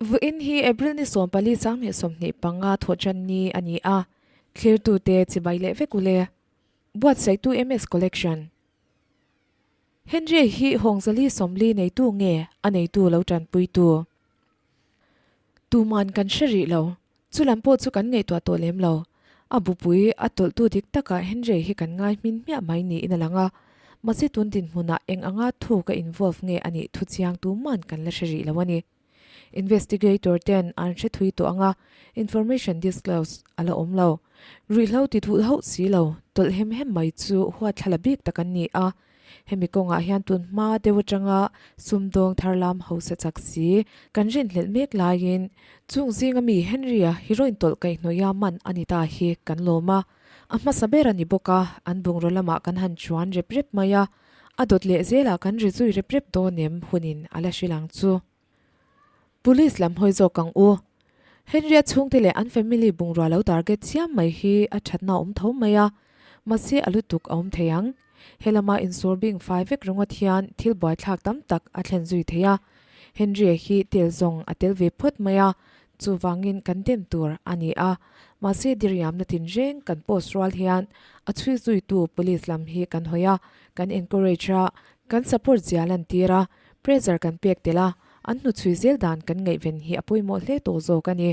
Vawiin hi April ni 14 25 thawhṭan ni a ni a, thlirtute chibai leh vek ule. Buatsaihtu MS Collection. Henry hi Hawngzali 40 neitu nge a neitu lo ṭanpuitu? Tuman kan hre rih lo. Chu lam pawh chu kan ngaihtuah tawh lem lo. A bupui a tawlhtu dik takah Henry hi kan ngai hmin hmiah mai niin a lang a. Mahse tun dinhmunah eng anga thu ka involve nge a nih thu chiang tuman kan la hre rih lo a ni. Investigator ten an hre thui tawh ang a, information disclose a la awm lo. Ruihhlo ti duh hauh si lo, tawlh hem hem mai chu huat thla la bik tak an ni a. Hemi kawngah hian tun hma deuh atanga sumdawng tharlam hausa chak si kan rinhlelh mek laiin chung zinga mi Henry-a heroin tawlh kaihhnawih a man a ni ta hi kan lawm a. A hmasa ber a ni bawk a, an bungraw lamah kan han chuan rep rep mai a. A dawt leh zelah kan ri zui rep rep dawn em hunin a la hrilh ang chu. Police lam hawi zawk ang u. Henry-a chhungte leh an family bungrua lo target chiam mai hi a thatna a awm tho mai a, mahse a lutuk a awm thei ang. He lama insawr bing fai vek ringawt hian thil buaithlak tam tak a thlen zui thei a. Henry-a hi tel zawng a tel ve phawt mai a, chuvangin kan dem tur a ni a. Mahse diriamna tinreng kan post rual hian a chhui zuitu police lam hi kan hawi a, kan encourage a, kan support zia lantir a, Pressure kan pek tel a, an hnuchhui zel dan kan ngaihven hi a pawimawh hle tawh zawk a ni.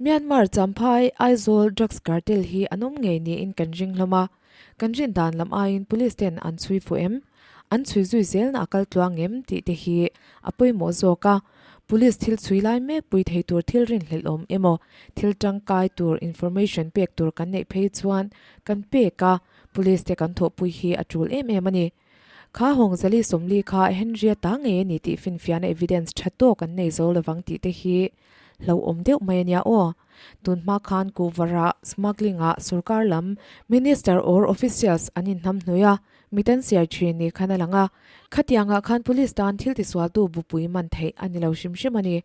Myanmar Champhai Aizawl drugs cartel hi an awm ngei niin kan ring hlawm a, kan rin dan lam aiin police ten an chhui fuh em? An chhui zui zelna a kal tluang em? tih te hi a pawimawh zawk a, police thil chhui lai mek pui thei tur thil rinhlelh awm emaw thil tangkai tur information pek tur kan neih phei chuan kan pek a, police te kan thawhpui hi a tul em em a ni. Kha Hawngzali 40 kha Henry-a ta ngei a ni tih finfiahna evidence tha tawk an nei zo lovang tih te hi hlauhawm deuh mai a nia aw. Tun hma khan Kuhvara smuggling-ah sorkar lam Minister or officials an inhnam hnui a, mit an siai thin ni khan a lang a. Khatiangah khan police tan thil tisualtu bupui man theih a ni lo hrim hrim a ni.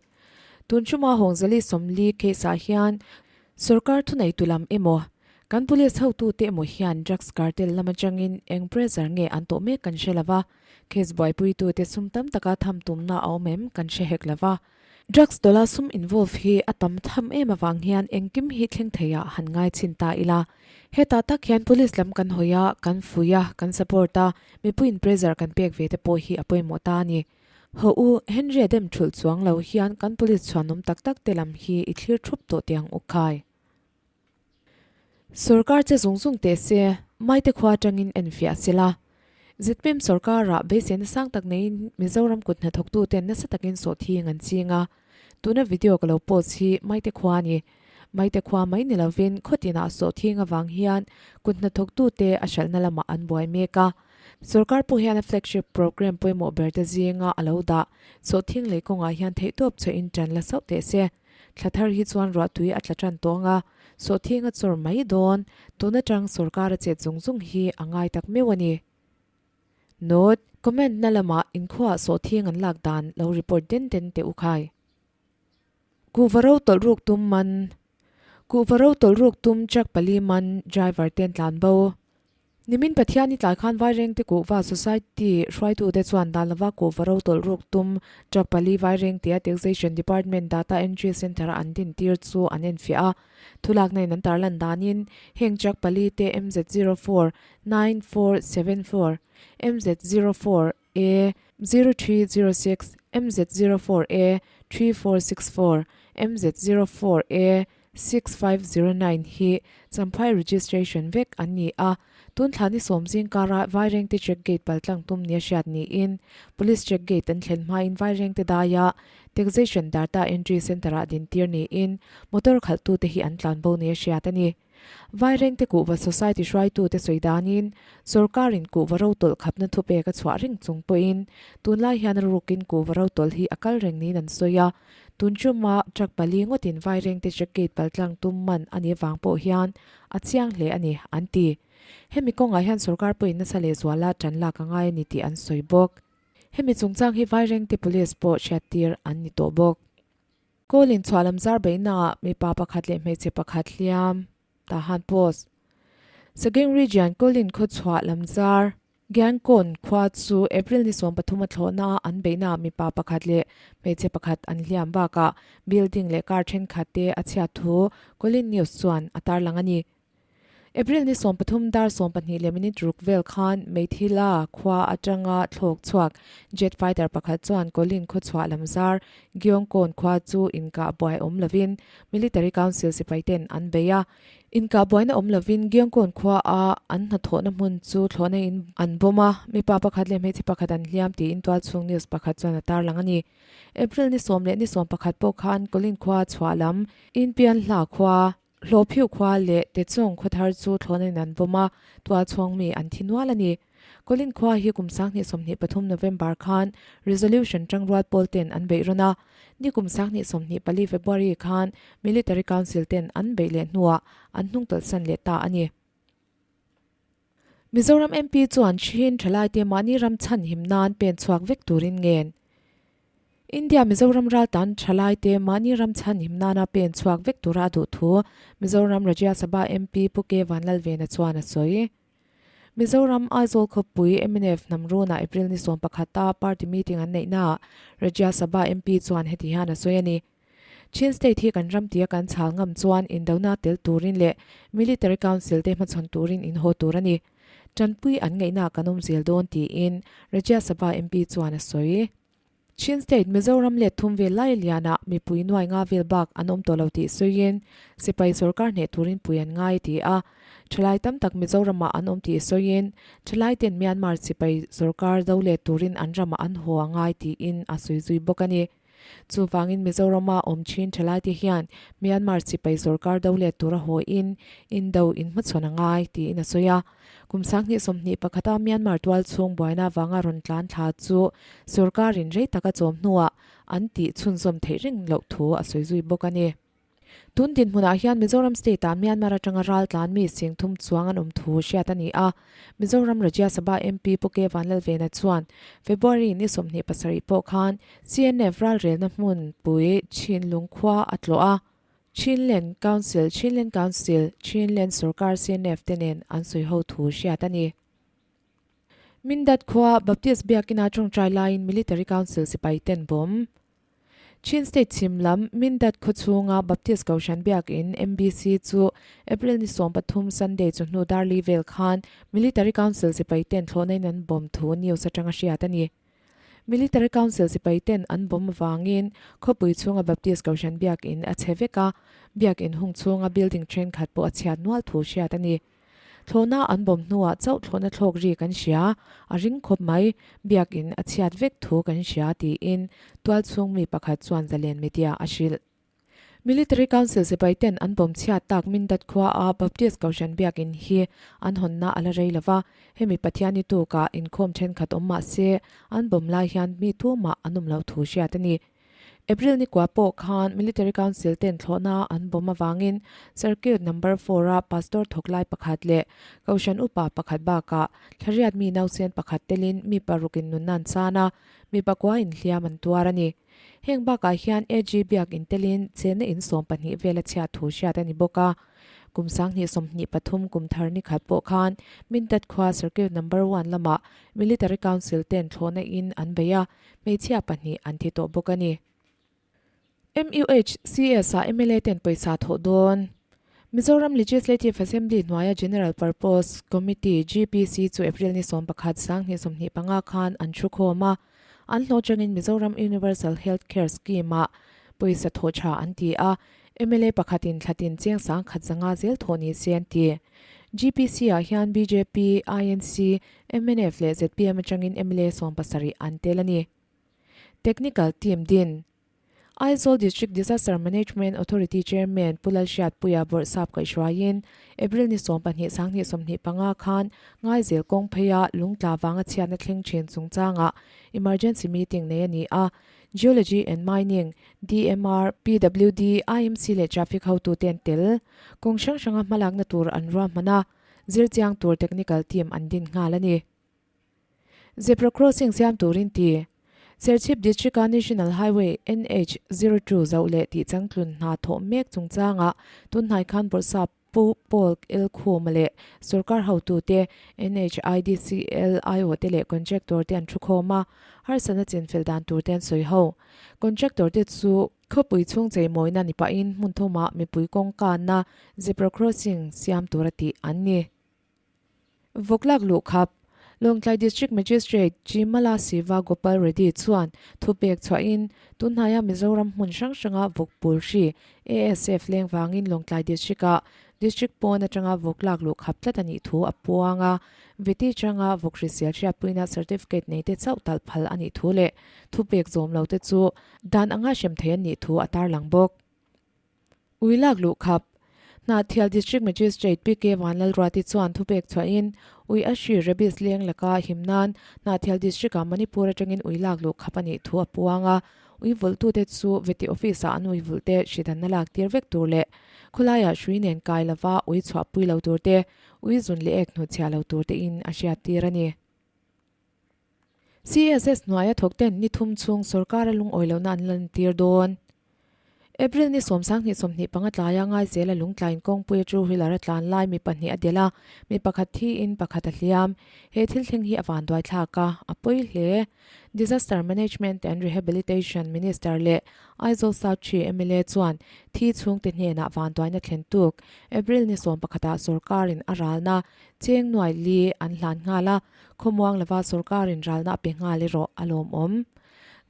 Tun chuma Hawngzali 40 case-ah hian sorkar thuneitu lam emaw, kan police hotute emaw hian drugs cartel lam atangin eng pressure nge an tawh mek kan hre lova, case buaipuitute sum tam taka tham tumna a awm em kan hre hek lova. Drugs tawla sum involve hi a tam tham em avang hian engkim hi thleng theiah han ngai chhin ta ila. Hetah tak hian police lam kan hawi a, kan fuih a, kan support a, mipuiin pressure kan pek ve te pawh hi a pawimawh ta a ni. Haw u, Henry-a dem thulh chuang lo hian kan police chhuanawm tak tak te lam hi i thlir thup tawh tiang u khai. Sorkar che zung zung teh se, Maite khua atangin enfiah se la. Zpm sorkarah beiseina sang tak neiin Mizoram kut hnathawktuten nasa takin sawhthing an ching a. Tuna video ka lo post hi Maite khua a ni. Maite khua mai ni lovin khaw tinah sawhthing avang hian kut hnathawktute a hralhna lamah an buai mek a. Sorkar pawh hian a flagship programme pawimawh ber te zinga a lo dah sawhthing lei kawngah hian theihtawp chhuahin ṭan la sauh teh se. Thla thar hi chuan ruahtui a tla ṭan tawh ang a, sawhthing a chawr mai dawn. Tun aṭang sorkar a chet zung zung hi a ngai tak meuh a ni. Note, Comment na lamah inkhuaah sawhthing an lak dan lo report den den teh u khai. Kuhva ro tawlh ruk tum man Kuhva ro tawlh ruk tum truck pali man driver ten tlan bo. Nimin Pathian i tlai khan Vairengte Kuhva Society hruaitute chuan dan lova kuhva ro tawlh ruk tum truck pali Vairengtea Taxation Department Data Entry Centre-a an din tir chu an enfiah a. Thulakna in an tarlan danin heng truck pali te MZ04 9474, MZ04 A 0306, MZ04 A 3464, MZ04 A 6509 hi Champhai registration vek an ni a, tun thla ni sawm zing kara Vairengte check gate paltlang tum nia hriat niin Police check gate an thlen hmain Vairengte daia Taxation Data Entry Centre-ah dintir niin motor khalhtute hi an tlanbo nia hriat a ni. Vairengte Kuhva Society hruaitute sawi danin, sorkarin kuhva ro tawlh khapna thupek a chhuah reng chung pawhin tunlai hian rukin kuhva ro tawlh hi a kal reng niin an sawi a. Tun chuma truck pali ngawtin Vairengte check gate paltlang tum man a nih avang pawh hian a chiang hle a ni, an ti. Hemi kawngah hian sorkar pawhin nasa lehzuala ṭan lak a ngai a ni tih an sawi bawk. Hemi chungchang hi Vairengte Police pawh hriattir an ni tawh bawk. Kawl inchhuah lam zar beihnaah mipa pakhat leh hmeichhe pakhat hliam, Tahan Post. Sagaing Region Kawl inkhawchhuah lam zar. Gyankawn khua chu April ni 13 a thlawhna a an beihna ah mipa pakhat leh hmeichhe pakhat an hliam bakah building leh car thenkhat te a chhiat thu Kolin News chuan a tarlang a ni. April ni 13 dar 12 leh minute ruk vel khan Meithila khua atanga thlawk chhuak jet fighter pakhat chuan Kolin khawchhuah lam zar Gyeongkawn khua chu inkah buai awm lovin Military Council sipai ten an bei a. Inkah buaina awm lovin Gyeongkawn khua a an hnathawhna hmun chu thlawhna in an bawm a, mipa pakhat leh hmeichhe pakhat an hliam tiin tualchhung news pakhat chuan a tarlang a ni. April ni 10 leh ni 11 pawh khan Kolin khua chhuah lam Inpianhla khua Hlawhphiu khua leh Techung khawthar chu thlawhna in an bawm a, tualchhawng mi an thi nual a ni. Kawlin khua hi kum 2023 November khan Resolution tangrual pawl ten an beih rawn a, ni kum 2024 February khan Military Council ten an beih leh hnuah an hnungtawlhsan leh ta a ni. Mizoram MP chuan Chin thalaite mahni ram chhanhim nan pen chhuak vek turin ngen. India Mizoram raltan thalaite mahni ram chhanhim nana pen chhuak vek tura a duh thu Mizoram Rajya Sabha MP Pu K Vanlalvena chuan a sawi. Mizoram Aizawl khawpui mnf hnam runah April ni 11 a party meeting an neihnaah Rajya Sabha MP chuan heti hian a sawi a ni. Chin State hi kan ram tia kan chhal ngam chuan indona tel turin leh Military Council te hmachhawn turin in haw tur a ni. Tanpui an ngaihna kan awm zel dawn tiin Rajya Sabha MP chuan a sawi. Chin State Mizoram let thum vel lai lianah mipui nuai nga vel bak an awm tawh lo tih sawiin sipai sorkar hneh turin pui an ngai a ti a. Thalai tam tak Mizoramah an awm tih sawiin thalai ten Myanmar sipai sorkar do let turin an ramah an haw a ngai tiin a sawi zui bawk a ni. Chuvangin Mizorama awm thin thalaite hian Myanmar sipai sorkar do let tura hawiin Indo inhmachhawn a ngai tiin a sawi a. Kum 2021 a Myanmar tual chhung buaina avanga rawn tlan thla chu sorkarin rei taka chawm hnuah an tih chhunzawm theih reng loh thu a sawi zui bawk a ni. Tun dinhmunah hian Mizoram State-ah Myanmar atanga ral tlan mi sing thum chuang an awm thu hriat a ni a. Mizoram Rajya Sabha MP Pu K Vanlalvena chuan February ni 27 pawh khan CNF ralrelna hmunpui Chinlung khua a tlawh a. Chinland Council, Chinland Council, Chinland sorkar CNF te nen an sawiho thu hriat a ni. Mindat khua Baptist Biakina tawngtai laiin Military Council sipai ten bawm. Chin State chhim lam Mindat khaw chhunga Baptist Kohhran Biakin, MBC, chu April ni 13 Sunday chawhnu darli vel khan Military Council sipai ten thlawhna in an bawm thu news atanga hriat a ni. Military Council sipai ten an bawm avangin khawpui chhunga Baptist Kohhran Biakin a chhe vek a, Biakin hung chhunga building thenkhat pawh a chhiat nual thu hriat a ni. Thlawhna an bawm hnuah chauh thlawhna thlawk ri kan hria, a ring khawp mai, biakin a chhiat vek thu kan hria tiin tualchhung mi pakhat chuan zalen media a hrilh. Military Council sipai ten an bawm chhiat tak Mindat khua a Baptist Kohhran biakin hi an hawnna a la rei lova, hemi Pathianni tukah inkhawm thenkhat awm mah se an bawm lai hian mi tumah an awm loh thu hriat a ni. April ni kua pawh khan Military Council ten thlawhna an bawm avangin Circuit Number Four a Pastor thawk lai pakhat leh Kohhran upa pakhat bakah thlariat mi nausen pakhat telin mi parukin nunna an chan a, mi pakua inhliam an tuar a ni. Heng bakah hian AG biak in telin chenna in 12 vel a chhiat thu hriat a ni bawk a. Kum 2023 kum thar ni khat pawh khan Mintat khua Circuit Number One lamah Military Council ten thlawhna in an bei a, Hmeichhia pahnih an thi tawh bawk a ni. MUHCS ah mla ten pawisa thawh dawn. Mizoram Legislative Assembly hnuaia General Purpose Committee, GPC, chu April ni 11 2025 khan an thu khawm a. An hlawh changin Mizoram Universal Health Care Scheme ah pawisa thawh tha an ti a, mla pakhatin thlatin cheng sang khat zanga zel thawh ni se an ti. GPC ah hian bjp, INC, mnf leh zpm atangin mla 70 an tel a ni. Technical team din Aizawl District Disaster Management Authority Chairman Pu Lalhriatpuia Bawrhsap kaihhruaiin April ni 12 2025 khan Ngaizel kawng pheia lungtla vanga chhiatna thleng thin chungchangah emergency meeting nei a ni a. Geology and Mining, DMR, PWD, IMC leh Traffic hotute an tel. Kawng hrang hranga hmalakna tur an ruahman a, zirchiang tur technical team an din nghal a ni. Zebra crossing siam turin ti. Serchhip District-a National Highway, NH, 02 zoh leh tih changtlun hna thawh mek chungchangah tunhnai khan Bawrhsap. Pu Paul Elkhuma leh sorkar hotute, NHIDCL aiawhte leh contractor te an thukhawm a, harsatna chinfel dan tur te an sawi ho. Contractor te chu khawpui chhung cheimawina ni pahin hmun thumah mipui kawngkanna zebra crossing siam tura tih an ni. Vawklak luhkhap, Lawngtlai District Magistrate Chimala Siva Gopal Reddy chuan thupek chhuahin tunhnaia Mizoram hmun hrang hranga vawk pul hri ASF leng vangin Lawngtlai District-ah District pawn atanga vawklak luhkhap tlat a nih thu a puang a, Veti changa vawk hrisel hriatpuina certificate neite chauh talh phal a nih thu leh thupek zawm lote chu dan anga hrem thei an nih thu a tarlang bawk. Ui lak luh khap. Hnahthial District Magistrate PK Vanlalruati chuan thupek chhuahin ui a hri rabies leng laka him nan Hnahthial District-ah Manipur atangin ui lak luh khap a nih thu a puang a. Ui vulhtute chu Veti Office-ah an ui vulhte hridanna lak tir vek tur leh khawlaiah hrui nen kai lova ui chhuahpui lo tur te, ui zun leh ek hnutchhiah lo tur tein a hriattir a ni. CSS hnuaia thawkten ni thum chhung sorkara lungawi lohna an lantir dawn. April ni 20 25 tlaia Ngaizela lungtlaiin kawngpuia two wheeler a tlan lai mi pahnih a delh a, mi pakhat thiin pakhat a hliam. He thil thleng hi a vanduai thlak a, a pawi hle. Disaster Management and Rehabilitation Minister leh Aizawl South Ṭhi mla chuan thi chhungte hnenah vanduaina thlen tuk April ni 11 ah sorkarin a ralna cheng nuai li an hlan nghal a, Khawmuang lova sorkarin ralna a pe nghal erawh a lawmawm.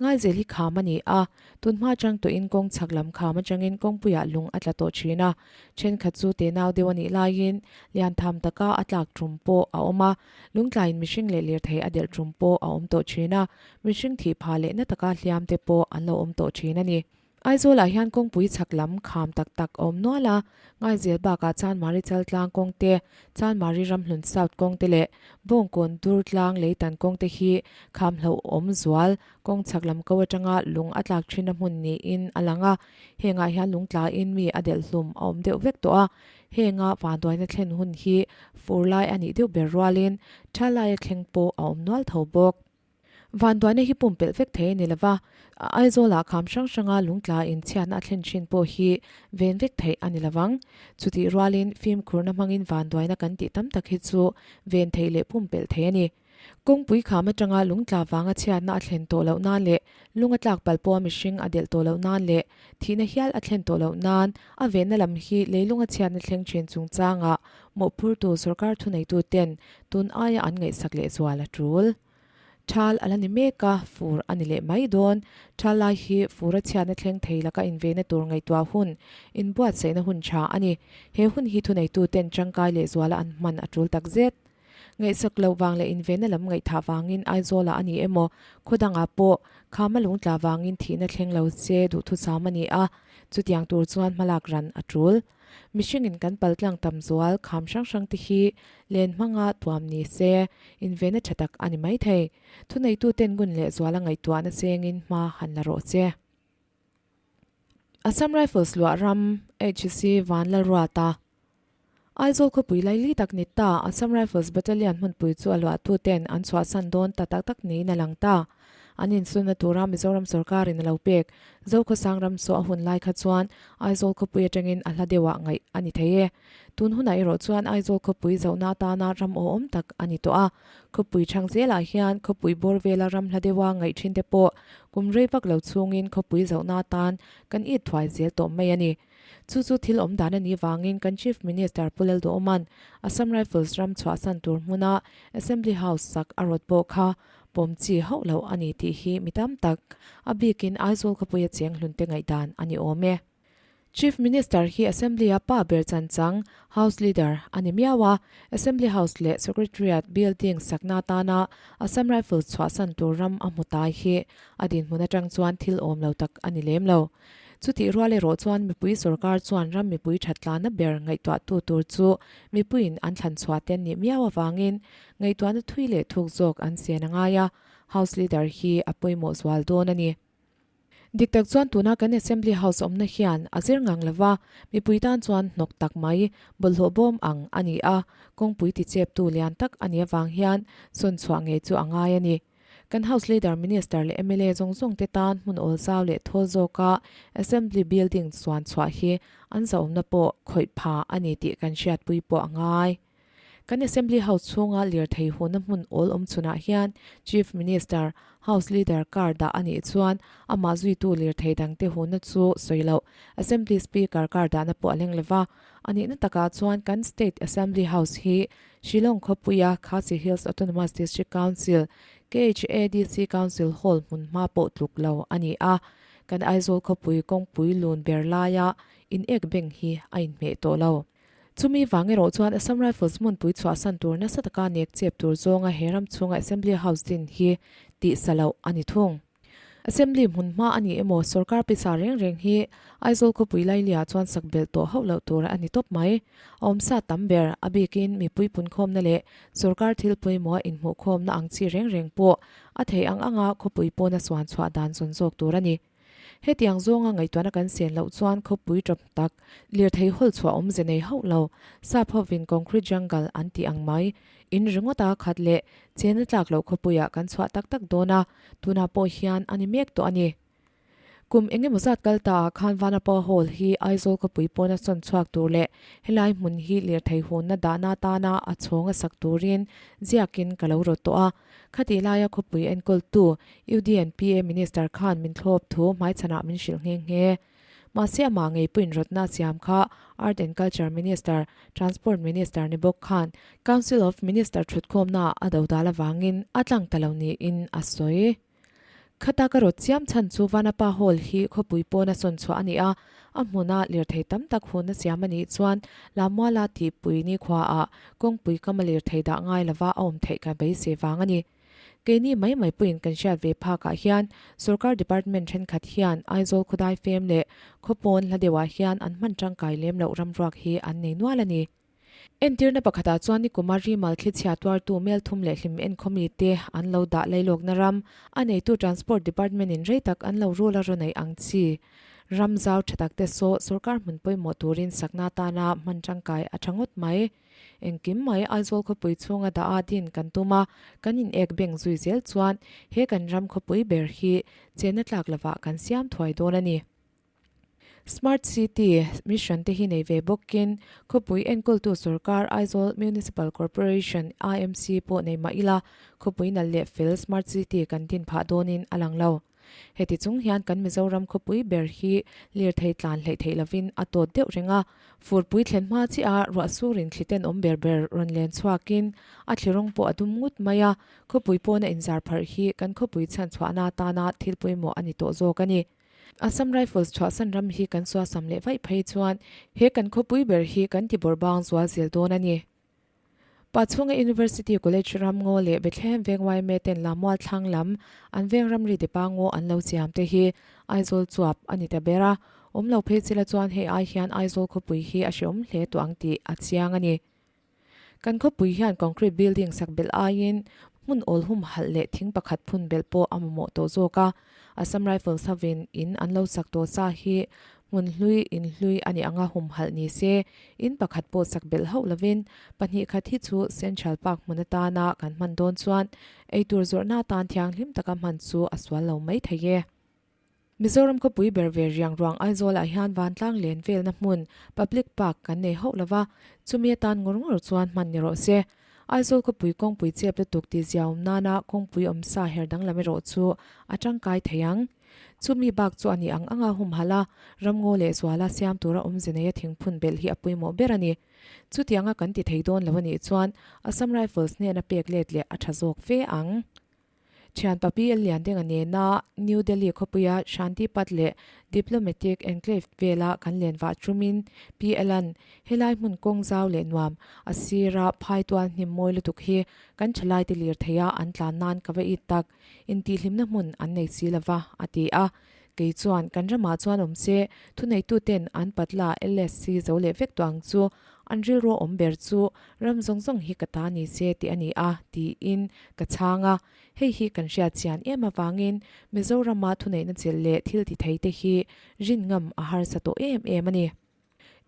Ngaizel hi kham a ni a, tunhma atang tawhin kawng chhak lam kham atangin kawngpuiah lung a tla tawh thin a, thenkhat chu tenau deuh a nih laiin lian tham taka a tlak tum pawh a awm a, lungtlaiin mihring leh lirthei a delh tum pawh a awm tawh thin a, mihring thih phah leh na taka hliam te pawh an lo awm tawh thin a ni. Aizawlah hian kawngpui chhak lam kham tak tak a awm nual a, Ngaizel bakah Chanmari Chaltlang kawng te, Chanmari Ramhlun South kawng te leh Bawngkawn Durtlang Leitan kawng te hi kham hlauhawm zual kawng chhak lam ko atanga lung a tlak thinna hmun niin a lang a, hengah hian lung tlain mi a delh hlum a awm deuh vek tawh a, henga vanduaina thlen hun hi fur lai a nih deuh ber rualin tha laia thleng pawh a awm nual tho bawk. Vanduaina hi pumpelh vek thei a ni lova, Aizawlah kham hrang hranga lungtla inchhiatna a thlen thin pawh hi ven vek theih a ni lovang. Chutih rualin fimkhurna hmangin vanduaina kan tih tam tak hi chu ven theih leh pumpelh theih a ni. Kawngpui kham atanga lungtla vanga chhiatna a thlen tawh loh nan leh lung a tlak palh pawha mihring a delh tawh loh nan leh thihna hial a thlen tawh loh nan a venna lam hi leilunga chhiatna thleng thin chungchangah mawhphurtu sorkar thuneituten tun aia an ngaihsak lehzual a tul. Thal a la ni mek a, fur a ni leh mai dawn. Thal lai hi fur a chhiatna thleng thei laka inveina tur ngaihtuah hun, inbuatsaihna hun tha a ni. He hun hi thuneituten tangkai lehzuala an hman a tul tak zet. Ngaihsak loh vang leh invenna lam ngaihthah vangin Aizawlah a ni emaw, khaw dangah pawh khama lungtla vangin thihna thleng lo se duhthusam a ni a, chutiang tur chuan hmalak ran a tul. Mihringin kan paltlang tam zual kham hrang hrang te hi len hmanga tuam ni se, invenna tha tak a ni mai thei. Thuneituten ngun leh zuala ngaihtuahna chengin hma han la rawh che. Assam Rifles luah ram HC Vanlalruata Aizawl khawpui laili tak ni ta Assam Rifles Battalion hmunpui chu a luahtuten an chhuahsan dawn ta tak tak niin a lang ta. An insunna tura Mizoram sorkarin a lo pek Zokhawsang ram saw a hun lai kha chuan Aizawl khawpui atangin a hla deuhah ngaih a ni thei e. Tun hunah erawh chuan Aizawl khawpui zohna atana ram awhawm tak a ni tawh a. Khawpui chhang zelah hian khawpui bawr vela ram hla deuha ngaih thin te pawh kum rei vak lo chhungin khawpui zohna atan kan it thuai zel tawh mai a ni. Chu chu thil awm dan a nih vangin kan Chief Minister Pu Lalduhawma'n Assam Rifles ram chhuahsan tur hmuna Assembly House sak a rawt pawh kha pawm chi hauh loh a ni tih hi mi tam tak, a bikin Aizawl khawpuia cheng hlunte ngaihdan a ni awm e. Chief Minister hi Assembly-a pa ber chanchang, House Leader, a ni miau a, Assembly House leh Secretariat building sakna atana Assam Rifles chhuahsan tur ram a hmu tai hi a dinhmun atang chuan thil awm lo tak a ni lem lo. Chutih rual erawh chuan mipui sorkar chuan ram mipui that tlana ber ngaihtuahtu tur chu mipuiin an thlan chhuah te an nih miau avangin ngaihtuahna thui leh thuk zawk an sen a ngai a, House Leader hi a pawimawh zual dawn a ni. Dik tak chuan tuna kan Assembly House awmna hian a zir ngang lova, mipui tan chuan hnawk tak mai, bawlhhlawh bawm ang a ni a, kawngpui ticheptu lian tak a nih avang hian sawn chhuah ngei chu a ngai a ni. Kan House Leader, Minister leh mla zawng zawng te tan hmun awl zau leh thawl zawka Assembly Building chuan chhuah hi an zahawmna pawh khawih pha a ni tih kan hriatpui pawh a ngai. Kan Assembly House chhunga lirthei huna hmun awl awm chhunah hian Chief Minister, House Leader car dah a nih chuan amah zuitu lirthei dangte huna chu sawi loh Assembly Speaker car dahna pawh a leng lova. A nihna takah chuan kan State Assembly House hi Shillong khawpuia Khasi Hills Autonomous District Council, KHADC Council Hall hmunhma pawh tluk lo a ni a. Kan Aizawl khawpui kawngpui lun ber laia in ek beng hi a inhmeh tawh lo. Chumi vang erawh chuan Assam Rifles hmunpui chhuahsan tur nasa taka nek chep tur zawnga he ram chhunga Assembly House din hi tihsa loh a ni thung. Assembly hmunhma a ni emaw sorkar pisa reng reng hi Aizawl khawpui Lailia chuan sak belh tawh hauh loh tur a ni tawp mai. A awmsa tam ber, a bikin mipui punkhawmna leh sorkar thil pawimawha inhmuhkhawmna ang chi reng reng pawh a theih ang anga khawpui pawna suan chhuah dan zawn zawk tur a ni. Hetiang zawnga ngaihtuahna kan sen loh chuan khawpui tawp tak, lirthei hawl chhuah awmze nei hauh lo, sap hovin concrete jungle an tih ang mai, in ringawta khat leh chena tlak loh khawpuiah kan chhuah tak tak dawn a, tunah pawh hian a ni mek tawh a ni. Kum eng emaw zat kal ta ah khan Vanapa Hall hi Aizawl khawpui pawna sawn chhuak tur leh helai hmun hi lirthei hunna dahna atana a chhawng a sak turin ziakin ka lo rawt tawh a. Khatih laia khawpui enkawltu UDNPA Minister khan min thlawp thu hmaichhanah min hrilh nghe nghe. Mahse amah ngei pawhin rawtna a siam kha Art and Culture Minister, Transport Minister ni bawk khan Council of Minister thutkhawmnaah a dodal avangin a tlang ta lo niin a sawi. Khata ka rawt chiam chhan chu Vanapa Hall hi khawpui pawna sawn chhuah a ni a, a hmuna lirthei tam tak hunna siam a nih chuan Lamuala tihpui nikhuaah kawngpui kama lirthei dah ngai lova a awm theih ka beisei vang a ni. Keini mai mai pawhin kan hriat ve phakah hian sorkar department thenkhat hian Aizawl khawdai fem leh khawpawn hla deuhah hian an hman tangkai lem loh ramruak hi an nei nual a ni. Entirna pakhatah chuan Nikumar Rimal thlichhia tuartu Melthum leh Hlim enkhawmi te an lo dah lailawkna ram, a neitu Transport Department in rei tak an lo rul a rawn ang chi. Ram zau tha tak te saw sorkar hmun pawimawh turin sakna atana hman tangkai a tha ngawt mai. Engkim mai Aizawl khawpui chhunga dah a din kan tum a, kan in ek beng zui zel chuan he kan ram khawpui ber hi chenna tlak lovah kan siam thuai dawn a ni. Smart City mission te hi nei ve bawkin khawpui enkawltu sorkar Aizawl Municipal Corporation, AMC, pawh nei mah ila khawpui nalh leh fel Smart City kan din phah dawnin a lang lo. Heti chung hian kan Mizoram khawpui ber hi lirthei tlan hleih theih lovin a tawt deuh reng a, furpui thlen hma chiah a ruah surin thli tenawm ber ber rawn len chhuakin a thli rawng pawh a dum ngut mai a, khawpui pawna inzar pharh hi kan khawpui chhanchhuahna atana thil pawimawh a ni tawh zawk a ni. Assam Rifles chhuahsan ram hi kan suasam leh vaih phei chuan he kan khawpui ber hi kan ti bawrhbang zual zel dawn a ni. Pachhunga University College ram ngaw leh Bethlehem veng yma ten Lamual thlang lam an veng ramri depa ngaw an lo siam te hi Aizawl chuap a ni ta ber a, awm lo phei chila chuan hei ai hian Aizawl khawpui hi a hreawm hle tawh ang tih a chiang a ni. Kan khawpui hian concrete building sak belh aiin hmun awl humhalh leh thing pakhat phun belh pawh a mamawh tawh zawk a. Assam Rifles hovin in an lo sak tawh sa hi hmun hlui in hlui a nih anga humhalh ni se, in pakhat pawh sak belh hauh lovin pahnih khat hi chu Central Park hmun atana kan hman dawn chuan eitur zawrhna atan thianghlim taka hman chu a sual lo mai thei e. Mizoram khawpui ber ve riang ruang Aizawlah hian vantlang len velna hmun, public park, kan nei hauh lova, chumi atan ngawr ngawr chuan hman ni rawh se. Aizawl khawpui kawngpui chep lutuk tih ziaawm nana kawngpui awmsa her danglam erawh chu a tangkai thei ang. Chumi bak chu a nih ang anga humhalh a, ramngaw leh zuala siam tura awmze neia thingphun belh hi a pawimawh ber a ni. Chutianga kan ti thei dawn lo a nih chuan Assam Rifles hnena pek let leh a tha zawk fe ang. Thianpa PL Liandenga nena New Delhi khawpuia Shanti Path leh Diplomatic Enclave vela kan len vah chumin PL-a'n helai hmun kawng zau leh nuam a sira phai tual hnim mawi lutuk hi kan thalaite lirtheia an tlan nan ka va it tak, intihhlimna hmun an nei si lova, a ti a. Kei chuan kan ramah chuan awm se thuneituten an patla LSC zo leh vek tawh ang chu an rilru awm ber chu ram zawng zawng hi ka ta ni se tih a ni a tiin ka chhang a. Hei hi kan hriat chian em avangin Mizorama thuneihna chelh leh thil ti thei te hi rin ngam a harsa tawh em em a ni.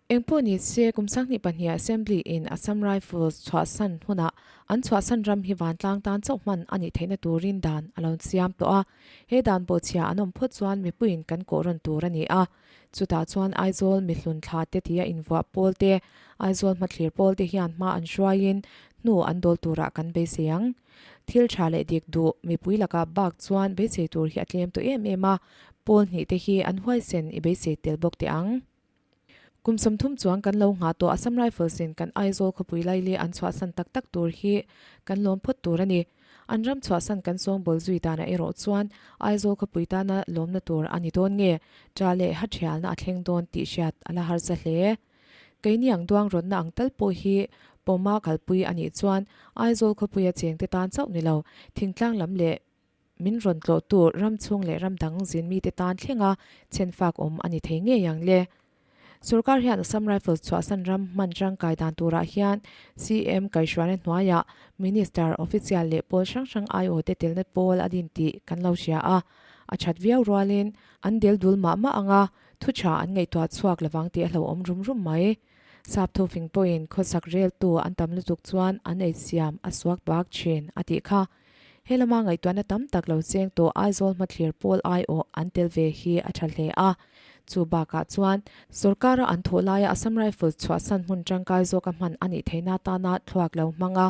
Engpawh ni se, kum 22ah Assembly in Assam Rifles chhuahsan hunah an chhuahsan ram hi vantlang tan chauh hman a nih theihna turin dan a lo siam tawh a. He dan bawhchhia an awm phawt chuan mipuiin kan kawh rawn tur a ni a. Chutah chuan Aizawl mihlun thla te tia invuah pawl te, Aizawl hmathlir pawl te hian hma an hruaiin hnu an dawl turah kan beisei ang. Thil tha leh dik duh mipui lakah bak chuan beisei tur hi a tlem tawh em em a, pawl hnih te hi an huaisen i beisei tel bawk teh ang. Kum 30 chuang kan lo nghah tawh Assam Rifles in kan Aizawl khawpui laili an chhuahsan tak tak tur hi kan lawm phawt tur a ni. An ram chhuahsan kan sawngbawl zui danah erawh chuan Aizawl khawpui tana lawmna tur a ni dawn nge, ṭah leh ha ṭhialna a thleng dawn tih hriat a la harsa hle. Keini ang duang rawnna ang tal pawh hi pawma kalpui a nih chuan Aizawl khawpuia chengte tan chauh ni lo, thingtlang lam leh Min rawn tlawhtu ram chhung leh ram dang zin mite tan thlenga chhenfak awm a ni thei ngei ang le. Sorkar hian Assam Rifles chhuahsan ram hman tangkai dan turah hian CM kaihhruaina hnuaiah Minister, Official leh pawl hrang hrang aiawhte telna pawl a din tih kan lo hria a. A that viau rualin an del dul mah mah anga thu tha an ngaihtuah chhuak lovang tih a hlauhawm rum rum mai. Sap thufing pawhin khawsak reltu an tam lutuk chuan an eisiam a suak bak thin a tih kha. He lama ngaihtuahna tam tak lo cheng tawh Aizawl hmathlir pawl aiawh an tel ve hi a tha hle a. Chu bakah chuan sorkara an thawh laia Assam Rifles chhuahsan hmun tangkai zawka hman a nih theihna atana thluak lo hmang a,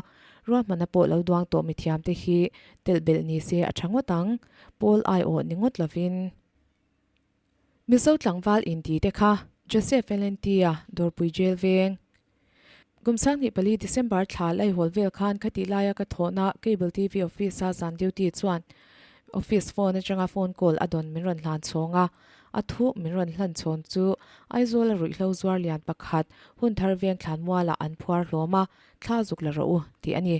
ruahmanna pawh lo duang tawh mithiamte hi telh belh ni se a tha ngawt ang, pawl aiawh ni ngawt lovin. Mizo tlangval inti te kha Joseph Valentia Dawrpui Jail veng. Kum 24 December thla laihawl vel khan khatih laia ka thawhna Cable TV office a zan duty chuan office phone atanga phone call a dawn min rawn hlan chhawng a, a thu min rawn hlan chhawn chu Aizawl a ruihhlo zuar lian pakhat Hunthar veng thlanmualah an phuar hlawm a, thla zuk la rawh u tih a ni.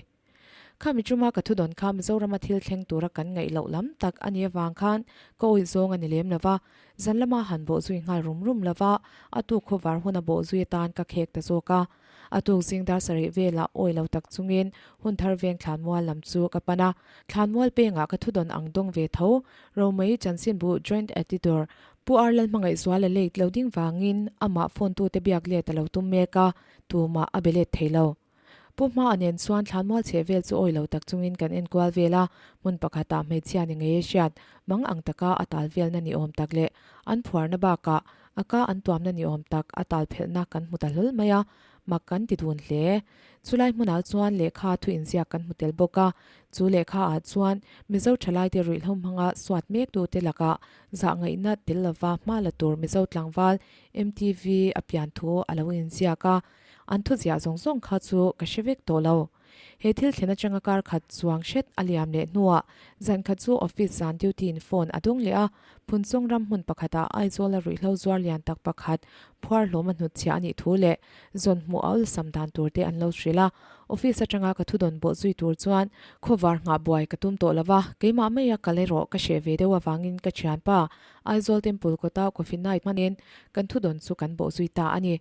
Khami chuma ka thudawn kha Mizorama thil thleng tura kan ngaih loh lam tak a nih avang khan ka awih zawng a ni lem lo va, zan lama han bawh zui nghal rum rum lo va, a tuk khawvar huna bawh zui atan ka khek ta zawk a. A tuk zing dar sarih velah awi lo tak chungin Hunthar veng Thlanmual lam chu ka pan a. Thlanmual pengah ka thudawn ang dawng ve tho, Romei Chanchinbu Joint Editor Pu Ar Lalhmangaihzuala late lo ding vangin amah phone tute biak let a lo tum mek a, tumah a be let thei lo. Pu Hma nen chuan thlanmual chheh vel chu awi lo tak chungin kan en kual vel a, hmun pakhatah hmeichhia ni ngei a hriat, mang ang taka a tal velna ni awm tak leh an phuarna bakah a ka an tuamna ni awm tak a tal phelhna kan hmu ta hlawl mai a, mak kan ti dun hle. Chulai hmunah chuan lehkha thu inziak kan hmu tel bawk a, chu lehkha ah chuan Mizo thalaite ruihhlo hmanga suat mektute lakah zahngaihna tel lova hma la tur Mizo tlangval MTV a pian thu a lo inziak a. An thuziah zawng zawng kha chu ka hre vek tawh lo. He thil thlen atanga kar khat chuang hret a liam leh hnuah zan khat chu office zan duty in phone a dawng leh a, Phunchawng ram hmun pakhatah Aizawla ruihhlo zuar lian tak pakhat phuar hlawm a hnutchhiah a nih thu leh zawn hmuh a awlsam dan tur te an lo hrilh a. Office atanga ka thudawn bawh zui tur chuan khawvar nghah buai ka tum tawh lo va, keimah maia kal erawh ka hreh ve deuh avangin ka thianpa Aizawl Temple kawta coffee night hmanin kan thudawn chu kan bawh zui ta a ni.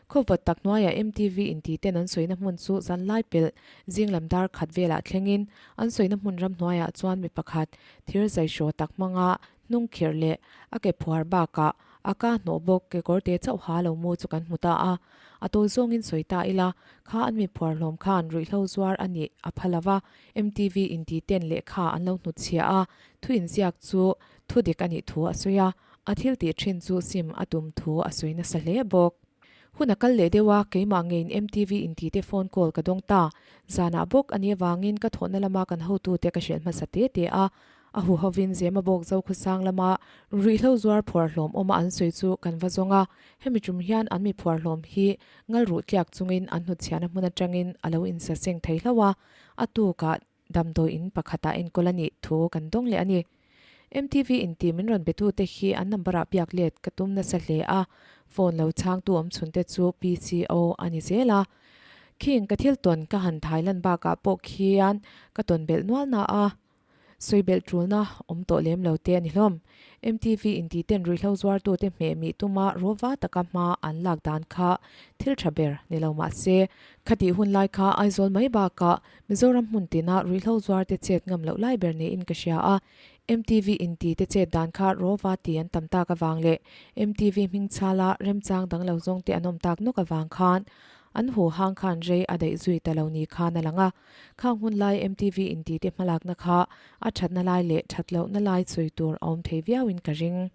Khawvat tak hnuaiah MTV inti ten an sawina hmun chu zanlai pelh zing lam dar khat velah thlengin an sawina hmun ram hnuaiah chuan mi pakhat thir zai hraw tak hmanga hnung khirh leh a ke phuar bakah a ka hnawh bawk kekawr te chauh ha lo mu chu kan hmu ta a. A tawi zawngin sawi ta ila, kha an mi phuar hlawm khan ruihhlo zuar a nih a pha lova, MTV inti ten lehkha an lo hnutchhiah a, thu inziak chu thu dik a nih thu a sawi a. A thil tih thin chu sim a tum thu a sawi nasa hle bawk. Hun a kal leh deuh a, keimah ngeiin MTV inti te phone call ka dawng ta. Zanah bawk a nih avangin ka thawhna lama kan hotute ka hrilh hmasa te te a. A huhovin Zema bawk Zokhawsang lama ruihhlo zuar phuar hlawm awma an sawi chu kan va zawng a. Hemi tum hian an mi phuar hlawm hi ngalruh tliak chungin an hnutchhiahna hmun atangin a lo insaseng thei hlauh a, a tukah Damdawi in pakhatah enkawl a nih thu kan dawng leh a ni. MTV inti min rawn betute hi an number ah biak let ka tum nasa hle a, phone lo chhangtu awm chhunte chu PCO a ni zel a. Khing ka thil tawn ka han thai lan bakah pawh khian ka tawn belh nual na a, sawi belh tulna awm tawh lem lo te a ni hlawm. MTV inti ten ruihhlo zuartute hmeh mih tuma rawva taka hma an lak dan kha thil tha ber ni lo mah se, khatih hun lai kha Aizawl mai bakah Mizoram hmun tina ruihhlo zuarte chet ngam loh lai ber niin ka hria a. MTV inti te chet dan kha rawva ti an tam tak avang leh MTV hming chhala remchang dang lo zawng te an awm tak nawk avang khan an hu hang khan rei a daih zui ta lo ni khan a lang a. Khang hun lai MTV inti te hmalakna kha a thatna lai leh that lohna lai sawi tur a awm thei viauin ka ring.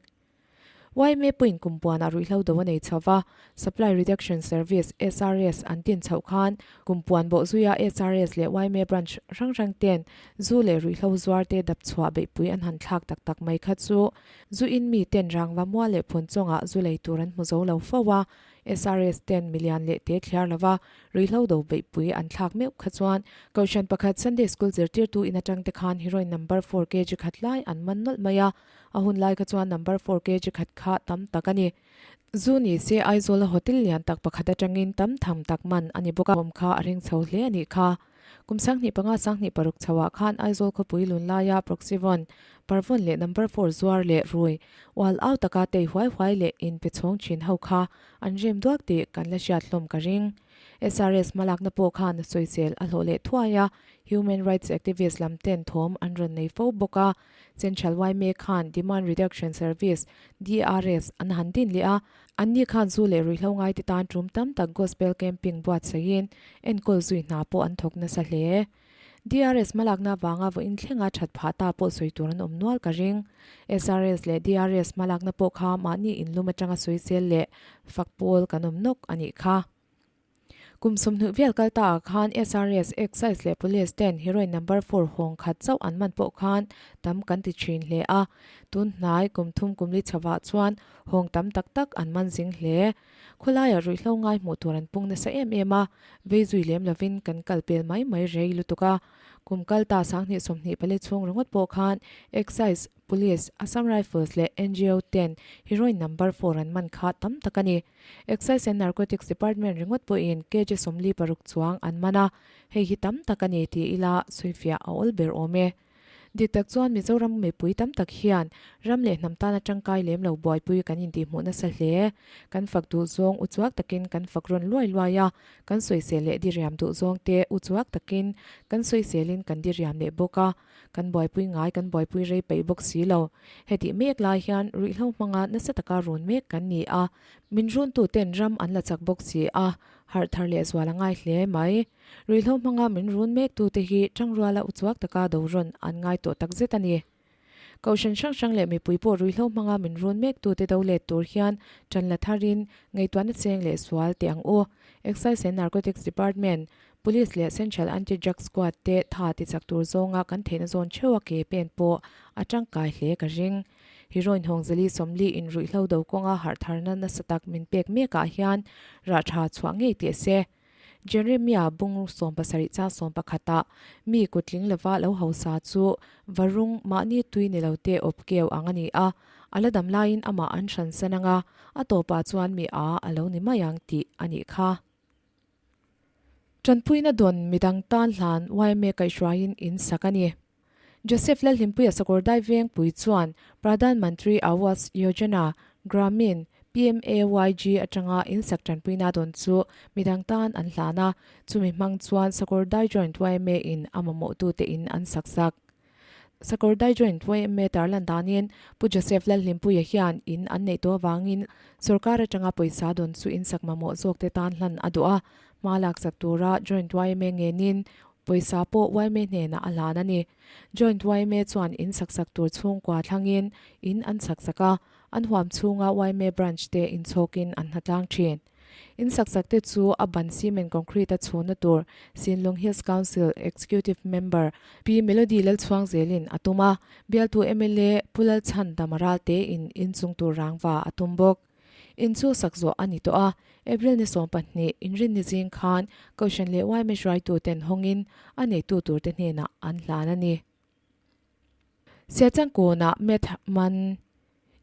Yma pawhin kum puanah ruihhlo do a nei chho va, Supply Reduction Service, SRS, an tin chhoh khan kum puan bawh zuia SRS leh yma branch hrang hrang ten zu leh ruihhlo zuar te dap chhuah beihpui an han thlak tak tak mai kha chu zu in mi ten rangva mual leh phun chungah zu lei tur an hmu zo lo fo a, SRS ten milian leh te thliar lova ruihhlo do beihpui an thlak meuh kha chuan Kohhran pakhat Sunday School zirtirtu in atang te khan heroin number four kg khat lai an man nawlh mai a. A hun lai kha chuan number four kg khat kha tam tak a ni. Zu ni se Aizawla hotel lian tak pakhat atangin tam tham tak man a ni bawk a, awm kha a ring chho hle a nih kha. Kum sanghnih panga sanghnih paruk chhoah khan Aizawl khawpui lun laia Proxyvon, Parvon leh number four zuar leh rui ual au taka tei huai huai leh in pe chhawng thin ho kha an rem duak tih kan la hriat hlawm ka ring. SRS hmalakna pawh khan sawisel a hlawh leh thuai a, human rights activist lam ten thawm an rawn nei fo bawk a. Central yma khan Demand Reduction Service, DRS, an han din leh a, anni khan zu leh ruihhlo ngaite tan tum tam tak Gospel Camping buatsaihin enkawl zui hna pawh an thawk nasa hle. DRS hmalakna avanga vawiin thlenga that phah ta pawh sawi tur an awm nual ka ring. SRS leh DRS hmalakna pawh kha mahni inlum atanga sawisel leh fak pawl kan awm nawk a nih kha. Kum 20 vel kal ta ah khan SRS, Excise leh Police ten heroin number four hawng khat chauh an man pawh khan tam kan ti thin hle a. Tun hnai kum thum kum li chhovah chuan hawng tam tak tak an man zing hle. Khawlaiah ruihhlo ngai hmuh tur an pung nasa em em a, vei zui lem lovin kan kal pel mai mai rei lutuk a. Kum kal ta 2024 chhung ringawt pawh khan Excise, Police, Assam Rifles leh ngo ten heroin number four an man kha tam tak a ni. Excise and Narcotics Department ringawt pawhin kg 46 chuang an man a, hei hi tam tak a ni ti ila sawifiah a awl ber awm e. Dik tak chuan Mizoram mipui tam tak hian ram leh hnam tana tangkai lem lo buaipui kan intihhmuh nasa hle. Kan fak duh zawng uchuak takin kan fak rawn luai luai a, kan sawisel leh diriam duh zawng te uchuak takin kan sawiselin kan diriam leh bawk a. Kan buaipui ngai kan buaipui rei peih bawk si lo. Hetih mek lai hian ruihhlo hmanga nasa taka run mek kan ni a, min runtu ten ram an la chak bawk si a, harh thar leh zual a ngai hle mai. Ruihhlo hmanga min run mek tute hi tangruala uchuak taka do rawn an ngai tawh takzet a ni. Kohhran hrang hrang leh mipui pawh ruihhlo hmanga min run mek tute do let tur hian tan la tharin ngaihtuahna cheng leh sual teh ang u. Excise and Narcotics Department, Police leh Central Anti-Drug Squad te tha ti chak tur zawnga kan theihna zawn theuh a ke pen pawh a tangkai hle ka ring. Heroin Hawngzali 40 in ruihhlo do kawnga harh tharna nasa tak min pek mekah hian rah tha chhuah ngei teh se. Jeremia bung 70 chang 11 ah mi kutling lova lo hausa chu varung mahni tui ni lo te awp keu ang a ni a, a la dam laiin amah an hran san anga a tawpah chuan mi a a lo ni mai ang tih a nih kha. Tanpuina dawn midang tan hlan yma kaihhruaiin in sak a ni. Joseph Lalhlimpuia Sakawrdai Vengpui chuan Pradhan Mantri Awas Yojana, Gramin, PMAYG, atanga in sak tanpuina dawn chu midang tan an hlan a, chumi hmang chuan Sakawrdai Joint yma in a mamawhtute in an sak sak. Sakawrdai Joint yma tarlan danin Pu Joseph Lalhlimpuia hian in an neih tawh avangin sorkar atanga pawisa dawn chu in sak mamawh zawkte tan hlan a duh a, hma laksak tura Joint yma ngenin pawisa pawh yma hnenah a hlan a ni. Joint yma chuan in sak sak tur chhungkua thlangin in an sak sak a, an huam chhunga yma branch te inchhawkin an hnatlang thin. In sak sak te chu a ban cement concrete a chhunna tur Sinlung Hills Council Executive Member Pi Melody Lalchhuang zelin a tum a, bialtu mla Pu Lalchhan Damaral te in inchung tur rangva a tum bawk. In chu sak zawh a ni tawh a, April ni 20 inrinni zing khan Kohhran leh yma hruaitu ten hawngin a neitu tur te hnenah an hlan a ni. Siachangkawnah Meth Man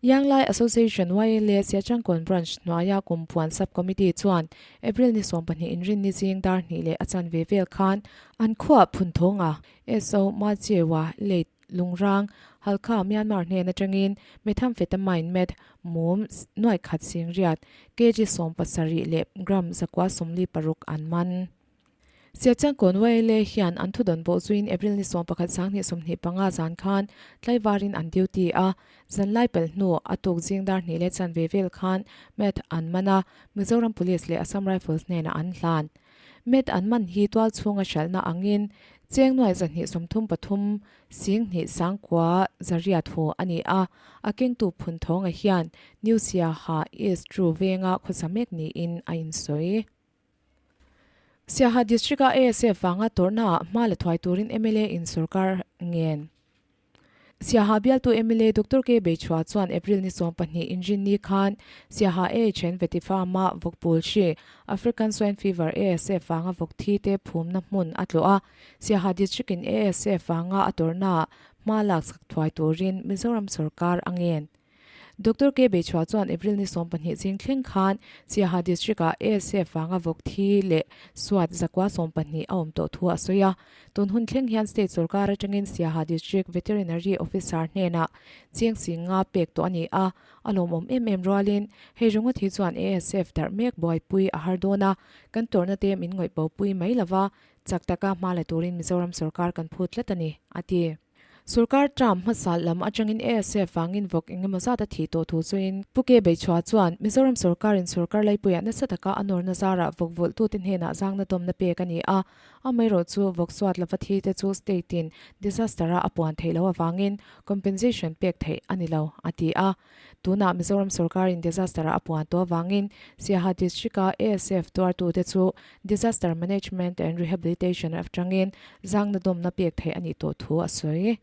Yanglai Association, YLA, Siachangkawn Branch hnuaia Kumpuan Sub Committee chuan April ni 20 inrinni zing dar hnih leh a chanve vel khan an khuah Phunthawngah SO Machewa Late Lungrang, Halkha, Myanmar hnen atangin Methamphetamine Meth mum nuai khat singriat, kg 70 leh gram 946 an man. Siachangkawn YLA hian an thudawn bawh zuiin April ni 11 2025 zan khan tlaivarin an duty a, zanlai pelh hnu a tuk zing dar hnih leh chanve vel khan Meth an man a, Mizoram Police leh Assam Rifles hnenah an hlan. Meth an man hi tual chhunga hralhna angin cheng nuai 233 Singhnih sangkua zariat hu a ni a, a kengtu Phunthawng-a hian New Siaha East Ru venga khawsa mek niin a insawi. Siaha District-a ASF vanga tawrhnaah hma la thuai turin mla in sorkar ngen. Siaha bialtu mla Doctor K Beichhua chuan April ni 12 Inrinni khan Siaha AHN Veti Farm-a vawkpul hri African Swine Fever ASF vanga vawk thi te phumna hmun a tlawh a, Siaha District in ASF vanga a tawrhnaah hma lak sak thuai turin Mizoram sorkar a ngen. Doctor K Beichhua chuan April ni 12 zing thleng khan Siaha District ah ASF vanga vawk thi leh suat zakua 12 a awm tawh thu a sawi a. Tun hun thleng hian state sorkar atangin Siaha District Veterinary Officer hnenah cheng singa pek tawh a ni a, a lawmawm em em rualin hei ringawt hi chuan ASF darh mek buaipui a har dawn a, kan tawrhna te min ngawih bopui mai lova Chak taka hma la turin Mizoram sorkar kan phut tlat a ni, a ti. Sorkar term hmasa lam atangin ASF vangin vawk engemaw zat a thih tawh thu chuin Pu Ke Beichhua chuan Mizoram sorkarin sorkar laipuiah nasa taka a nawrna zarah vawk vulhtute hnenah zangna dawmna pek a ni a, amaherawh chu vawk suat lova thi te chu state in disaster a a puan theih loh avangin compensation pek theih a ni lo, a ti a. Tunah Mizoram sorkarin disaster-a a puan tawh avangin Siaha District-a ASF tuartute chu Disaster Management and Rehabilitation atangin zangna dawmna pek theih a nih tawh thu a sawi.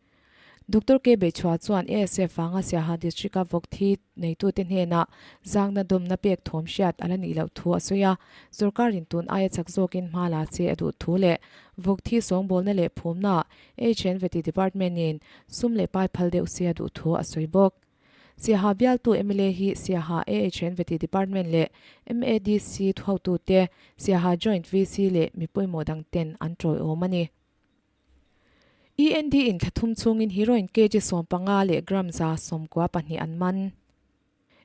Doctor K Beichhua chuan ASF vanga Siaha District-a vawk thi neitute hnenah zangna dawmna pek thawm hriat a la nih loh thu a sawi a. Sorkarin tun aia chak zawkin hma la che a duh thu leh vawk thi sawngbawlna leh phumna HNVT Department-in sum leh pai phal deuh se a duh thu a sawi bawk. Siaha bialtu mla hi Siaha AHNVT Department leh MADC thuhotute, Siaha Joint VC leh mi pawimawh dang ten an tawiawm a ni. END in thla thum chhungin heroin kg 15 leh gram 94 an man.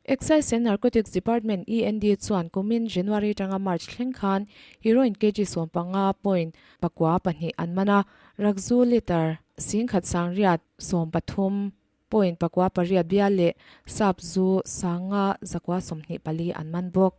Excise and Narcotics Department, END, chuan kumin January atanga March thleng khan heroin kg 15 point pakua pahnih an man a, rakzu litre 10,000 sangriat 13 point pakua pariat bial leh sap zu sanga zakua 24 an man bawk.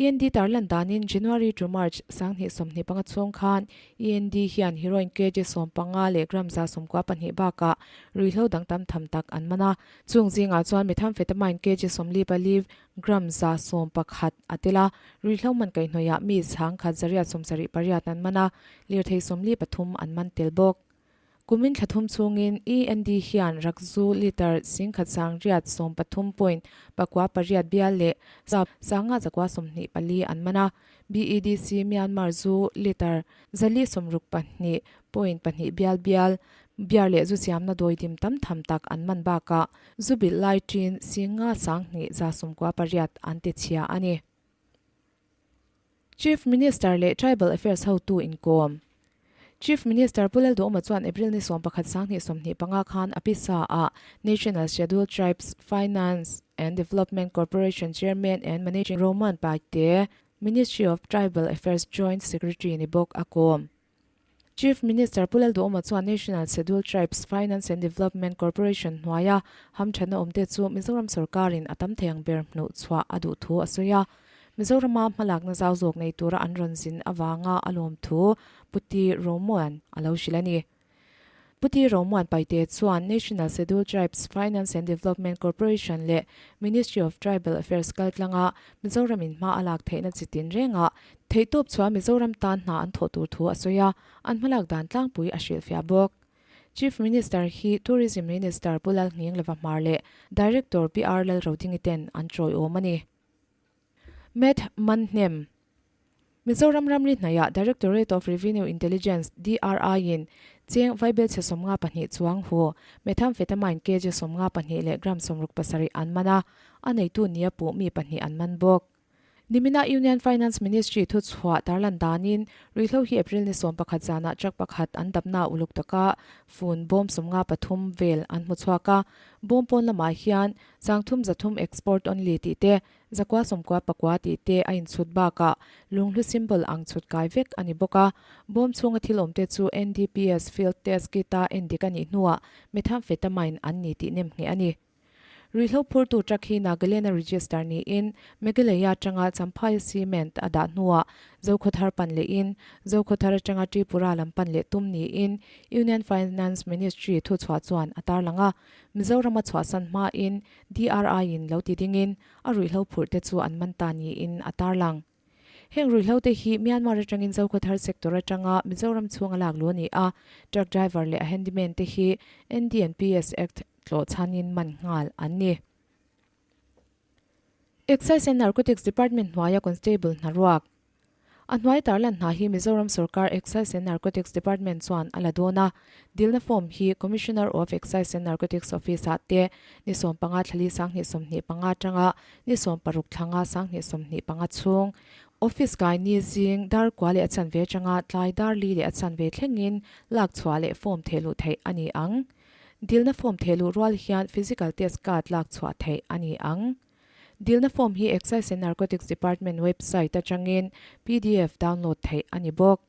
END tarlan danin January to March 2025 chhung khan END hian heroin kg 15 leh gram 94 bakah ruihhlo dang tam tham tak an man a. Chung zingah chuan methamphetamine kg 44 gram 111 a tel a, ruihhlo man kaihhnawihah mi chhang khat zariat 78 an man a, lirthei 43 an man tel bawk. Kumin thla thum chhungin END hian rakzu litre 10,000 sangriat 13 point pakua pariat bial leh sap sanga zakua 24 an man a. BEDC Myanmar zu litre 462 point pahnih bial bial, beer leh zu siamna dawidim tam tham tak an man bakah zu bilh lai ṭin 5 sanghnih 98 an ti chhia a ni. Chief Minister leh Tribal Affairs hotu inkawm. Chief Minister Pu Lalduhoma chuan April ni 11 2025 khan a pisa ah National Scheduled Tribes Finance and Development Corporation Chairman and Managing Roman Paite, Ministry of Tribal Affairs Joint Secretary ni bawk a kawm. Chief Minister Pu Lalduhoma chuan National Scheduled Tribes Finance and Development Corporation hnuaia hamthatna awmte chu Mizoram sorkarin a tam thei ang ber hnuh chhuah a duh thu a sawi a. Mizorama hmalakna zau zawk nei tura an rawn zin avanga a lawm thu Pu T Romuan a lo hrilh a ni. Pu T Romuan Paite chuan National Scheduled Tribes Finance and Development Corporation leh Ministry of Tribal Affairs kaltlanga Mizoramin hma a lak theihna chi tin rengah Theihtawp chhuah Mizoram tan hna an thawh tur thu a sawi a, an hmalak dan tlangpui a hrilhfiah bawk. Chief Minister hi Tourism Minister Pu Lalnghing Lova Hmar leh Director PR Lalrodingi ten an tawiawm a ni. Matt Manhnem, Mizoram ramri hnaihah Directorate of Revenue Intelligence, DRI, in cheng vaibelchhe 52 chuang hu methamphetamine kg 52 leh gram 67 an man a, a neitu nia puh mi pahnih an man bawk. Nimina Union Finance Ministry thuchhuah tarlan danin ruihhlo hi April ni 11 zanah truck pakhat an dapna uluk taka fun bawm 53 vel an hmu chhuak a. Bawm pawn lamah hian 300 300 export only tih te, 999 tih te a inchhut bakah lunghlu symbol ang chhut kai vek a ni bawk a. Bawm chhunga thil awmte chu NDPS field test kit-a endik a nih hnuah methamphetamine an ni tih nemngheh a ni. Ruihhlo phurtu truck hi Nagaland-a register niin Meghalaya atanga Champhai cement a dah hnuah Zokhawthar pan lehin Zokhawthar atanga Tripura lam pan leh tum niin Union Finance Ministry thuchhuah chuan a tarlang a. Mizorama chhuahsan hmain DRI-in lo ti dingin a ruihhlo phurh te chu an man ta niin a tarlang. Heng ruihhlo te hi Myanmar atangin Zokhawthar sector atanga Mizoram chhunga lak luh a ni a, truck driver leh a handyman te hi NDNPS Act tlawh chhanin man nghal an ni. Excise and Narcotics Department hnuaia Constable hna ruak A hnuai tarlan hna hi Mizoram sorkar Excise and Narcotics Department chuan a la dawn a, dilna form hi Commissioner of Excise and Narcotics Office ah te ni 15 thlali 2025 atanga ni 16 thlanga 2025 chhung Office kai ni zing dar kua leh a chanve atanga tlai dar li leh a chanve thlengin lak chhuah leh form thehluh theih a ni ang. Dilna form thehluh rual hian Physical Test Card lak chhuah theih a ni ang. Dilna form hi Excise and Narcotics Department website atangin pdf download theih a ni bawk.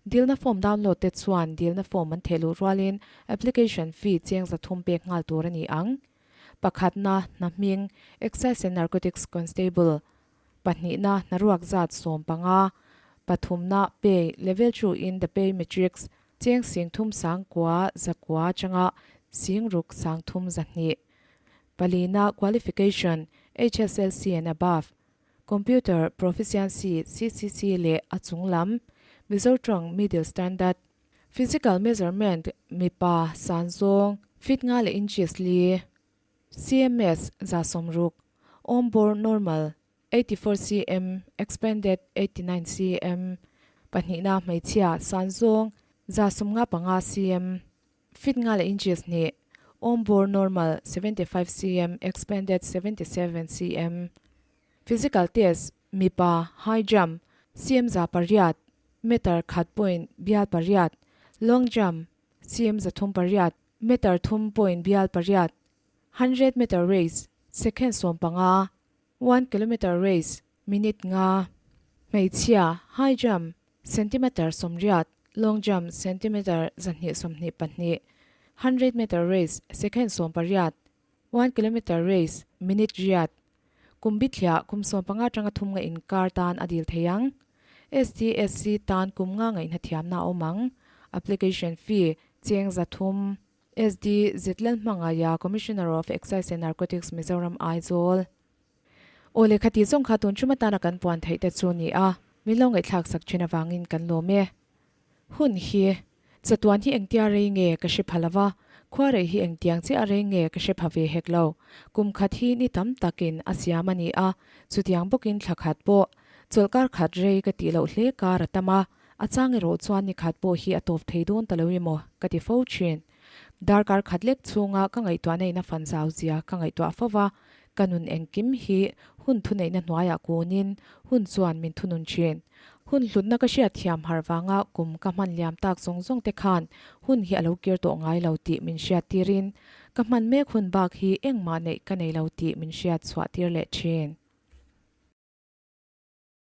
Dilna form download te chuan dilna form an thehluh rualin application fee cheng 300 pek nghal tur a ni ang. Pakhatna, hna hming, Excise and Narcotics Constable, pahnihna, hnaruak zat 15, pathumna, pay, level 2 in the pay matrix, cheng 30 900 atanga 6302. Palina qualification, HSLC and above, Computer proficiency, CCC leh a chung lam, Mizo tawng middle standard, Physical measurement, mipa, san zawng, feet nga leh inches li, cms, 60, awmbawr normal, 84 cm, expanded 89 cm, pahnihna hmeichhia, san zawng, 155 cm. Feet nga leh inches hnih, awmbawr normal 75 cm, expanded 77 cm. Physical test, mipa, high jump, cm 800, meter khat point bial pariat, long jump, cm 308, meter thum point bial pariat, hundred meter race, second 15, one kilometer race, minute nga, hmeichhia, high jump, centimeter 80, long jump, centimeter 222, hundred meter race, second 18, one kilometer race, minute riat, kum bithliah kum 15 atanga thum nga inkar tan a dil thei ang. STSC tan kum nga ngaihna thiamna a awm ang. Application fee, cheng 300. SD Zetlalhmangaiha, Commissioner of Excise and Narcotics, Mizoram, Aizawl. Aw lehkha tih zawng kha tun ṭum atana kan puan theih te chu ni a, min lo ngaihthlak sak ṭhin avangin kan lawm e. Hun hi, chatuan hi engtia rei nge ka hre pha lova, khua rei hi engtiang chiah a rei nge ka hre pha ve hek lo. Kum khat hi ni tam takin a siam a ni a, chutiang bawkin thla khat pawh chawlhkar khat rei ka tih loh hle kar a tam a, a chang erawh chuan ni khat pawh hi a tawp thei dawn ta lo emaw ka ti fo ṭhin. Darkar khat lek chhunga ka ngaihtuahna in a fan zau zia ka ngaihtuah fo va, ka nun engkim hi hun thuneihna hnuaiah kunin hun chuan min thunun thin. Hun hlutna ka hriat thiam har vanga kum ka hman liam tak zawng zawng te khan hun hi a lo kir tawh ngai lo tih min hriat tirin ka hman mek hun bak hi engmah neih ka nei lo tih min hriat chhuah tir leh thin.